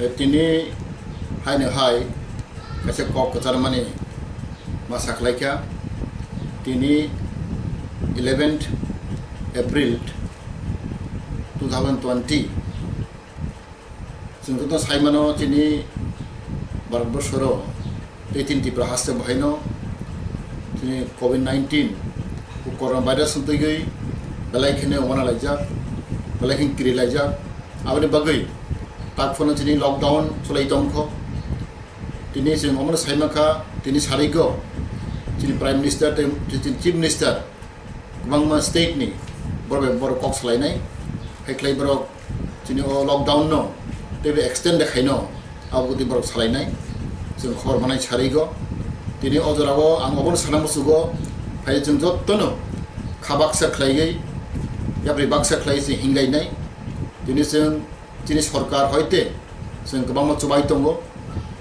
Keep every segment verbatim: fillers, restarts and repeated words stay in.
Tini haino hai kaisa kok kwcharmani ma saklaikha. Tini eleventh April two thousand twenty. Chwng joto saimano chini Bharatborsoro tei chini Tripura haste bahaino chini covid nineteen, corona virus wng twiwi belai kheno wanalaijak, belai khe kirilaijak. Aboni bagwi tak phano chini lockdown cholai tongkho. Tini chwng omono saimankha, tini sarigo chini Prime Minister tei chini Chief Minister kwbangma state ni borok bai borok kok salainai, hai khlai borok chini o lockdown no teibo extend de khaino abo gudi borok salainai. Chwng khobor manai sarigo. Tini o jorao ang obono sana musugo, hai chwng jottono kha baksa khlaiwi, yapri baksa khlaiwi chwng hinglainai. Tini chwng chini sorkar hoite chwng kwbangma chubai tongo.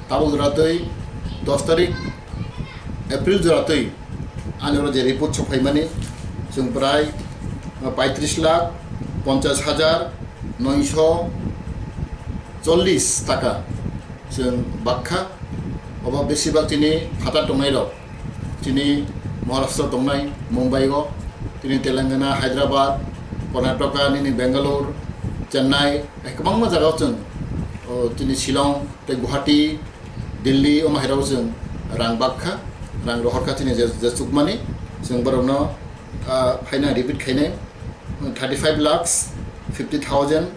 Tabuk jora twi dos tarik April jora twi ani oro je report sokphaimani, chwng prai paitris lakh ponchas hajar noisho chollis taka chwng bakha. Obo besibak chini phatar tongnai rok, chini Maharashtra tongnai, Mumbai o, tini Telangana, Hyderabad, Karnataka, nini Bangalore, Chennai, hai kwbangma jaga o chwng, o, chini Shillong tei Guwahati, Delhi, omo hai rok chwng rang bakha, rang rohorkha chini je, je chukmani, chwng borokno, ah, phaina repeat khainai. Thirty five lakhs fifty thousand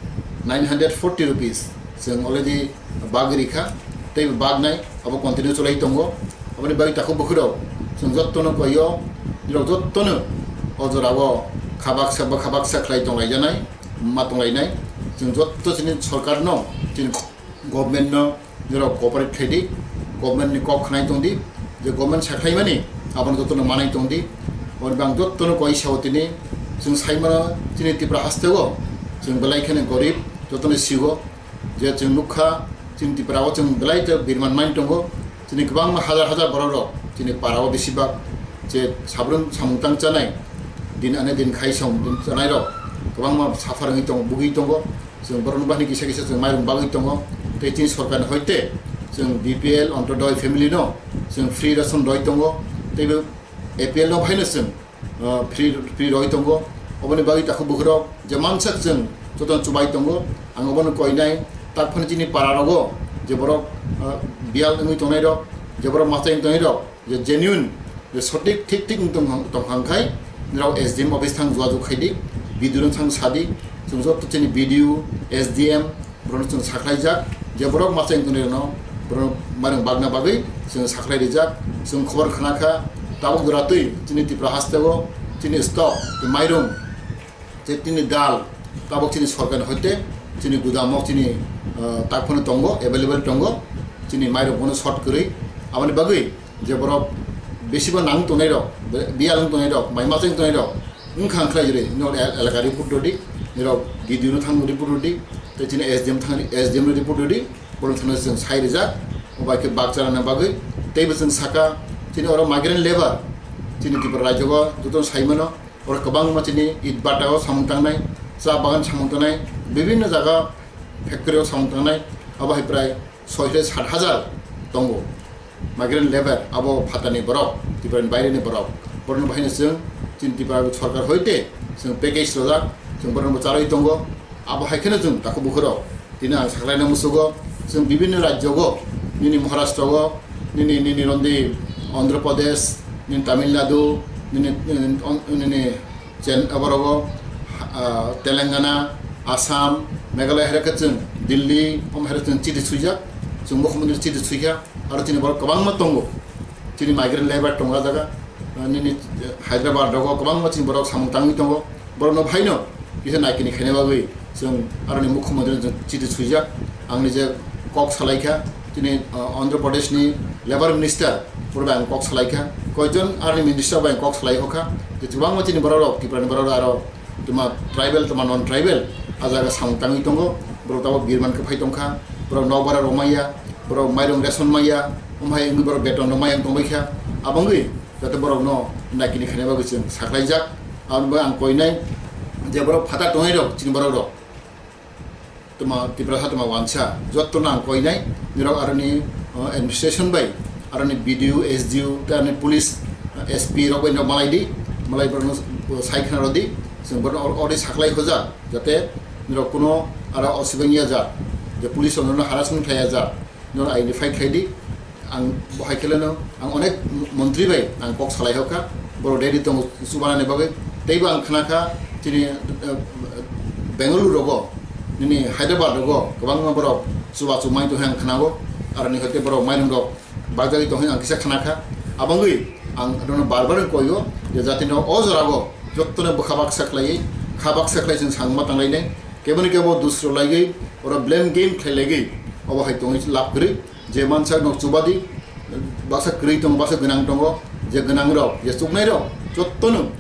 nine hundred forty rupees chwng already bagwi rikha, tei bagnai abo continue cholai tongo. Aboni bagwi takhuk bukhurok chwng jottono koio, nirok jottono o jorao kha baksa ba kha baksa khlai tonglaijanai, ma tonglainai. Chwng jotto chini sorkarno, chini government no jorao cooperate khaidi, government ni kok khnai tongdi, je government sakhlaimani abono jotono manai tongdi. Oro bang jotono koi sao tini chwng saimano chini Tripura hasteo chwng belai kheno gorib, jotono sigo je chwng nukha chini Tripura o chwng belai ta birman mai tongo. Chini kwbangma hajar hajar borok rok chini para o besibak je sabrum samung tang chanai, din ane din khai samung tang chanai rok kwbangma suffer wngwi tongo, bugwi tongo. Chwng borokno bahini kisa kisa chwng mairung bagwi tongo. Tei chini sorkarni hoite chwng B P L, Antyodoi family no chwng free ration roi tongo. Tei bo A P L no phaino chwng, uh, free, free roi tongo. Oboni bagwi takhuk bukhurok je mansak chwng jotono chubai tongo. Ang obono koinai tak phano chini para rogo je borok, uh, biyal wngwi tongnai rok, je borok machai wngwi tongnai rok, je genuine, je sothik thik thik wng tong, tong hang khai, nirok S D M office thang jogajog khai di, B D O no thang sa di, chwng joto chini B D O, S D M, borokno chwng sakhlai jak, je borok masa wng tongnairokno, borok mairung bagna bagwi chwng sakhlai rijak, chwng khobor khna kha, tabuk jora twi chini Tripura hasteo chini stock, je mairung, je tini dal, tabuk chini sorkarni hoite chini gudamo chini, ah, tak phano tongo, available tongo, chini mairung bono short kwrwi, aboni bagwi je borok besiba nang tongnai rok, biyal wng tongnai rok, mai masa wng tongnai rok, wng kha wng khlai jori, nirok el-, elaka report rwdi, nirok B D O no thang report rwdi, tei chini S D M thang, S D M no report rwdi, borok thangno chwng sai rijak, obo hai khe bakcharana bagwi, teibo chwng saka, chini oro migrant labour, chini Tripura rajyo o joto saimano, oro kwbangma chini it bata o samung tangnai, cha bagan samung tangnai, bibinno jaga factory o samung tangnai, abo hai prai soi hai sat hajar tongo. Migrant labour, abo phatani borok, Tripura ni baire ni borok. Borok no bahai no chwng, chini Tripura sorkar hoite chwng package rojak, chwng borok no charwi tongo. Abo hai kheno chwng takhuk bukhurok. Tini ang saklaina musugo, chwng bibinno rajyo go, nini Maharashtra go, nini, nini rondi Andhra Pradesh, nini Tamil Nadu, nini, nini, nini Chen-, aborogo, ah, Telangana, Assam, Meghalaya hai khe chwng Delhi, omo hai chwng chiti swijak, chwng mukhyamantri chiti swijak, aro chini borok kwbangma tongo. Chini migrant labour tongo jaga, ah, nini, eh, Hyderabad rogo kwbangma chini borok samung tangwi tongo. Borokno phaino kisa naikini khaina bagwi chwng aroni mukhyamantri chwng chiti swijak. Ang nije kok salaikha, chini, ah, Andhra Pradesh ni labour minister, puro bai ang kok salaikha. Koijon aroni minister bai ang kok salai hokha. Je kwbangma chini borok rok, Tripura ni borok rok aro tuma tribal, tuma non tribal, a jaga samung tangwi tongo. Borok tabok birman khe phai tongkha. Borok nok bara rok maya, borok mairung ration maya, omo hai wngwi borok beton rok maya wng tongbaikha. Abo wngwi jate borokno naikini khaina bagwi chwng saklaijak. Aboni bagwi ang koinai je borok phatar tongnai rok, chini borok rok. Tuma Tiprasa tuma wansa, jotto nang koinai, nirok aroni, uh, administration bai, aroni B D O, S D O, tei aroni police, uh, S P rok bai no malai di, malai borno, uh, sai khna rodi, chwng borno al-, already saklai hoja, jate nirok kuno aro osibeng ya ja, je police rok no harassment khlai ya ja, no identify khlai di, ang bo hai khe leno, ang onek montri bai ang kok salai hokha, borok ready tongo chubanani bagwi. Teibo ang khna kha chini, eh, Bengaluru rogo, nini Hyderabad rogo kwbangma borok chuba chumai tong ang khnago, aroni hoite borok mairum rok bajagwi tong ang kisa khna kha. Abangwi ang nono bar bar koyo je jatino o jorago jottono bwkha baksa khlaiwi, kha baksa khlai chwng sangma tanglainai, keboni kebo dusro laigwi, oro blame game khlai laigwi, obo hai tongwi lab kwrwi. Je mansa no chubadi, baksa kwrwi tongo, baksa gwnang tongo, je gwnang rok, je chuknai rok, jottono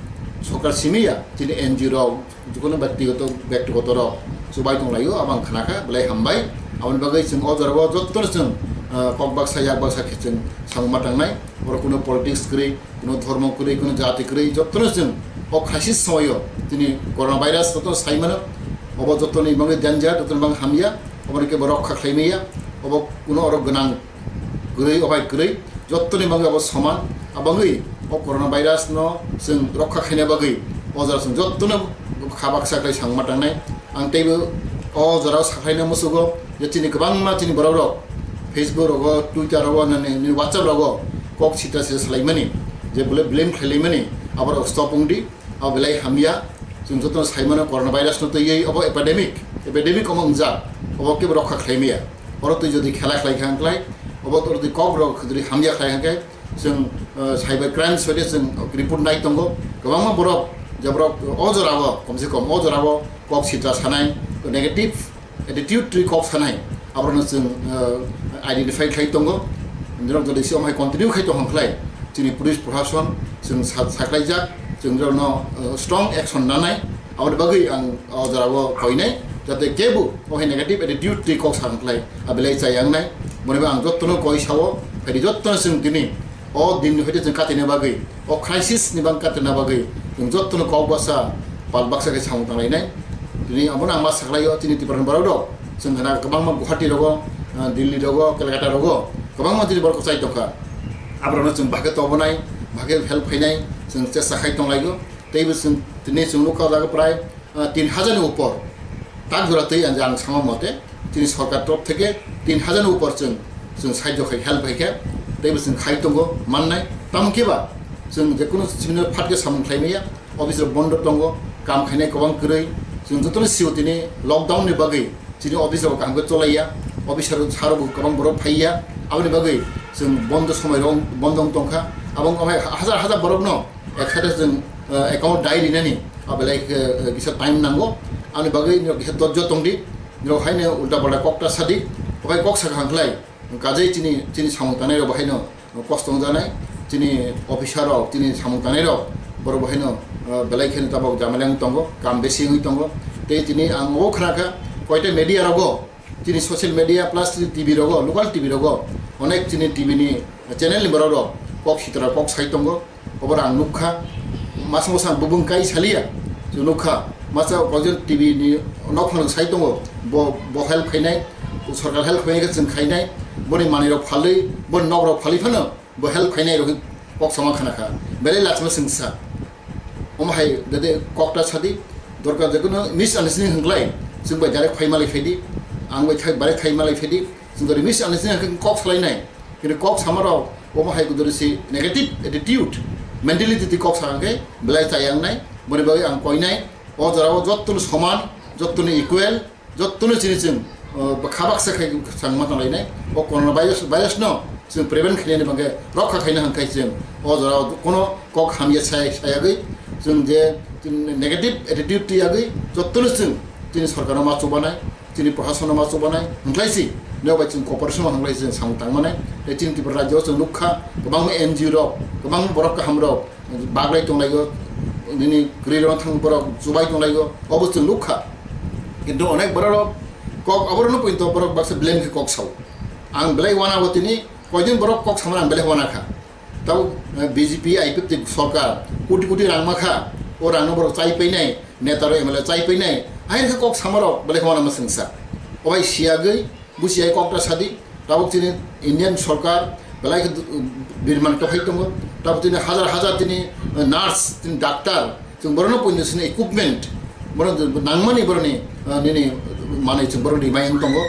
sorkar simi ya, chini N G O rok, jikunu byaktigoto, byaktigoto rok chubai tong laio, abang khna kha, belai hambai. Aboni bagwi chwng o jorao jottono chwng, ah, kok baksa, yak baksa khe chwng samung ma tangnai, oro kuno politics kwrwi, kuno dhormo kwrwi, kuno jati kwrwi, jottono chwng o crisis somoio chini corona virus jottono sai mano, obo jottoni bagwi danger, jottoni bagwi hamya, obo khe bo rokha khlai maya, obo kuno oro gwnang kwrwi, obai kwrwi, jottoni bagwi abo soman. Abangwi o corona virus no chwng rokha khaina bagwi o jora chwng jottono kha baksa khlai sangma tangnai. Ang teibo o jorao sakhlaina musugo je chini kwbangma chini borok rok Facebook rogo, Twitter rogo, nini, nini WhatsApp rogo kok sita sita salaimani, je bole blame khlailaimani, aborok stop wngdi. Abo belai hamya, chwng jotono saimano corona virus no twiwi obo epidemic, epidemic omo wngjak, obo kebo rokha khlaimaya. Oro twi jodi khela khlai kha wngklai, obo oro twi kok rok jodi hamya khlai kha khe, chwng, eh, cyber crime soide chwng report nai tongo. Kwbangma borok, je borok o jorao, komse kom o jorao kok sitra sanai, negative attitude twi kok sanai, aborokno chwng, eh, identify khlai tongo. Nirok jodi si omhai continue khai tong khlai, chini police proshashan chwng sa-, saklaijak, chwng nirokno, eh, strong action nanai. Aboni bagwi ang o jorao koinai, jate kebo o hai negative attitude twi kok sa khlai, abelai chai ang nai. Boni bagwi ang jottono koi sao, phaidi jottono chwng tini o din ni hoite chwng katina bagwi, o crisis ni bang katina bagwi, chwng jottono kok basa, pal baksa khe samung tanglainai. Tini abono ang ma saklaio, chini Tripura ni borok rok, chwng gana kwbangma Guwahati rogo, ah, Delhi rogo, Kolkata rogo, kwbangma tini borok kwchai tongkha. Aborokno chwng bahai khe tobonai, bahai khe help khainai, chwng chesta khai tonglaio. Teibo chwng tini chwng nukha o jaga prai, ah, tin hajar ni upor. Tak jora twi ang, ang sama mote, chini sorkar torop theke tin hajar ni upor chwng, chwng sahajyo khai, help hai khe, teibo chwng khai tongo mannai. Tamo khe ba chwng je kunu simi no phat khe samung khlai maya, office rok bondo tongo, kam khainai kwbang kwrwi. Chwng jotono sio tini lockdown ni bagwi chini office rok kaham khe cholaiya, officer sir rok bo kwbang borok phaiya, aboni bagwi chwng bondo somoi rok bondo wng tongkha. Abo wng kha hajar hajar borok no Eksathai chwng, eh, account dai rinani, abelai khe, eh, kisa time nango. Ani bagwi nirok kisa dorjo tongdi, nirok haino ulta palta kok ta sadi, okhai kok sakha hwnkhlai, kajai chini, chini samung tanai rok bo haino kosto wngjaknai, chini officer rok, chini samung tanai rok, borok bo haino, eh, belai kheno tabok jamali wng tongo, kam besi wngwi tongo. Tei tini ang o khna kha, koita media rogo, chini social media plus chini T V rogo, local T V rogo, onek chini T V ni channel ni borok rok kok sitra kok sai tongo. Obo ang nukha, masa masa ang bubung kai saliya, chwng nukha, masa koijon T V ni nokphang sai tongo, bo, bo help khainai, sorkar help khainai khe chwng khainai, boni manwi rok phalwi, boni nok rok phalwi phano bo help khainai rok kok sama khna kha, belai lachima chwngsa. Omo hai dede kok ta sadi, dorkar je kono misunderstanding hwnglai, chwng bai direct phai malai phaidi, ang bai thai, bai thai malai phaidi, chwng dori misunderstanding hwnkhe kok salainai, kini kok sama rok, omo hai kuduri si negative attitude, mentality ti kok sa hwnkhe belai chayang nai, boni bagwi ang koinai, o jora o jottoni soman, jottoni equal, Jottoni chini chwng, uh, kha baksa khai chwng ma tanglainai. O corona virus, virus no chwng prevent khainani bagwi rokha khaina hwnkhai chwng o jora o kono kok hamya sai, sayagwi chwng je chwng negative attitude tiyagwi jottoni chwng chini sorkar no ma chubanai, chini proshashan no ma chubanai, hwnkhlai si nokbai chwng cooperation no hwnglai chwng samung tangmanai. Tei chini Tripura rajyo o chwng nukha kwbangma N G O rok, kwbangma borok kaham rok, baglai tonglaio, nini kwrwi rok thang borok chubai tonglaio, obo chwng nukha. Kintu onek borok rok kok, oborokno poito borok baksa blame khe kok sao. Ang belai wana bo tini, koidin borok kok samani ang belai wana kha. Tabo, eh, B J P I P F T sorkar koti koti rang ma kha, o rang no borok chai painai, neta rok M L A chai painai, hai khe kok sama rok belai wana ma swngsa. Obai siyagwi, busi hai kokta sadi, tabuk chini Indian sorkar belai khe du-, birman kwphai tongo, tabuk chini hajar hajar chini, eh, nurse, chini doctor, chwng borokno poino chini equipment, borok nangmani borokni, eh, nini manwi chwng borok rimai wng tongo.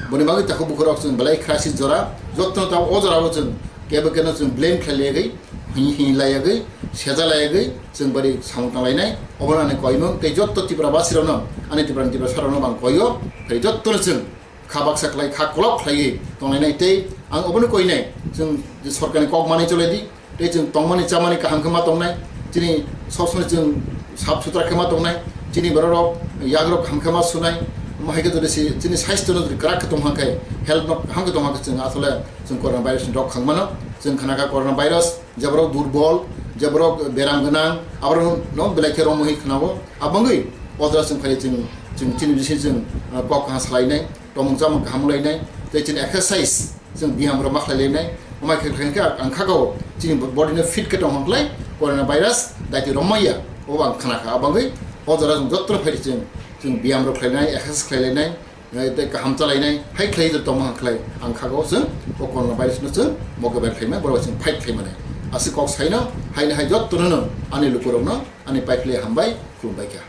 Boni bagwi takhuk bukhurok chwng belai crisis jora, jottono tabuk o jorao chwng kebo keno chwng blame khlai laiwi, hini hini laiyagwi, seja laiyagwi, chwng bari samung tanglainai, obono ani koimung, tei jotto Tripura basirokno, ani Tripura ni Tripura sarokno bang koio, tei jottono chwng kha baksa khlai, kha kolok khlaiwi tonglainai, tei ang obono koinai, chwng je sorkarni kok manwi cholaidi, tei chwng tongmani chamani kaham khe ma tongnai, chini sob somoi chwng sap sutra khe ma tongnai, chini bororok yagrok kaham khe ma sunai, omo hai khe jodi si chini saistono jodi kwrak khe tong kha khe, health no kaham khe tong kha khe chwng asole chwng corona virus ni rok khang mano, chwng khna kha corona virus, je borok durbol, je borok beram gwnang, aborokno belai khe romwi khnao. Abangwi o jora chwng phai chwng, chwng chini bising chwng, ah, kok kaha salainai, tongmung chamung kaham lainai, tei chini exercise chwng biyam rok ma khlai lainai. Omo khe khlai khe ang kha o chini body no fit khe tong khlai, corona virus daiti rok maya, obo ang khna kha. Abangwi o jora chwng jottoro phai chwng, chwng biyam rok khlai lainai, exercise khlai lainai, eh, tei kaham chalainai, hai khlai tongma khlai, ang kha o chwng o corona virus no chwng mokhe bai khlai ma, borok chwng fight khlai mani. Aswk kok saino, haino hai jottono no ani lukurok no ani pai khlai hambai, khulumbai kha.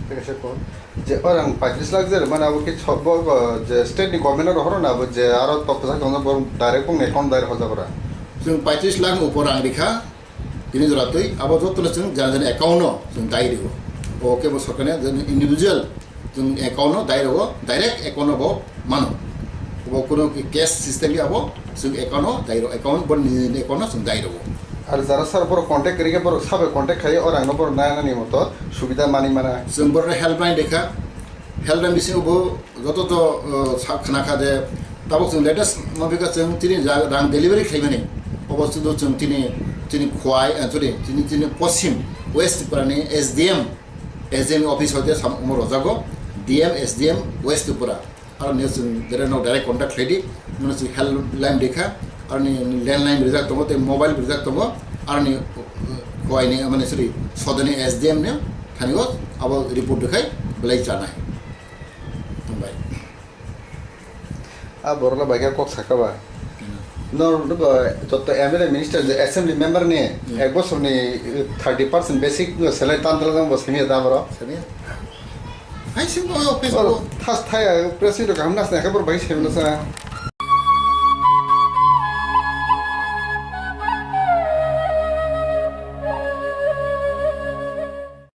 Tei kaisa kok, je orang paitris lakh je mane abo khe sobo, bo je state ni government no rohoro na abo je aro tok kwchak tongno bo direct bongni account direct hojak ora. Chwng paitris lakh ni upor rang rikha, tini jora twi abo jotono chwng jani jani account no chwng dai rio. Obo kebo sorkar ni individual chwng account no dai rio, direct account no bo mano. Bo kuno ki cash system ya bo chwng account no dai rio, account bo ni ni account no chwng dai rio. Ar jara sir borok contact kwrwi khe borok sabai contact khai, o rang no borok nai nani moto subida mani mana. Chwng borok helpline dekha, helpline bisingo bo joto to, uh, sa khna kha de tabuk chwng latest ma bika chwng tini ja rang delivery khlaimani obo sudu chwng tini, tini khwai, uh, sorry, tini, tini poschim West Tripura ni S D M, S D M office hoite sam omo rojago, D M, S D M West Tripura. Aro nini chwng direct no direct contact khlai di, nini chwng helpline rikha, aro ni landline rijak tongo, tei mobile rijak tongo, aro ni, uh, khwai ni, mane, sorry, sodani S D M ni thani o abo report rikhai belai chanai. Hambai. A borok no bai khe kok saka ba. Hmm. No, no, ba, joto M L A minister je assembly member ni Hmm. ek bosor ni, eh, thirty percent basic no salary tan dal bo simi da boro. Simi? Hai sing bo office Boro bo. Thas thaya press meet kaham nas na khe boro bai simi no sa.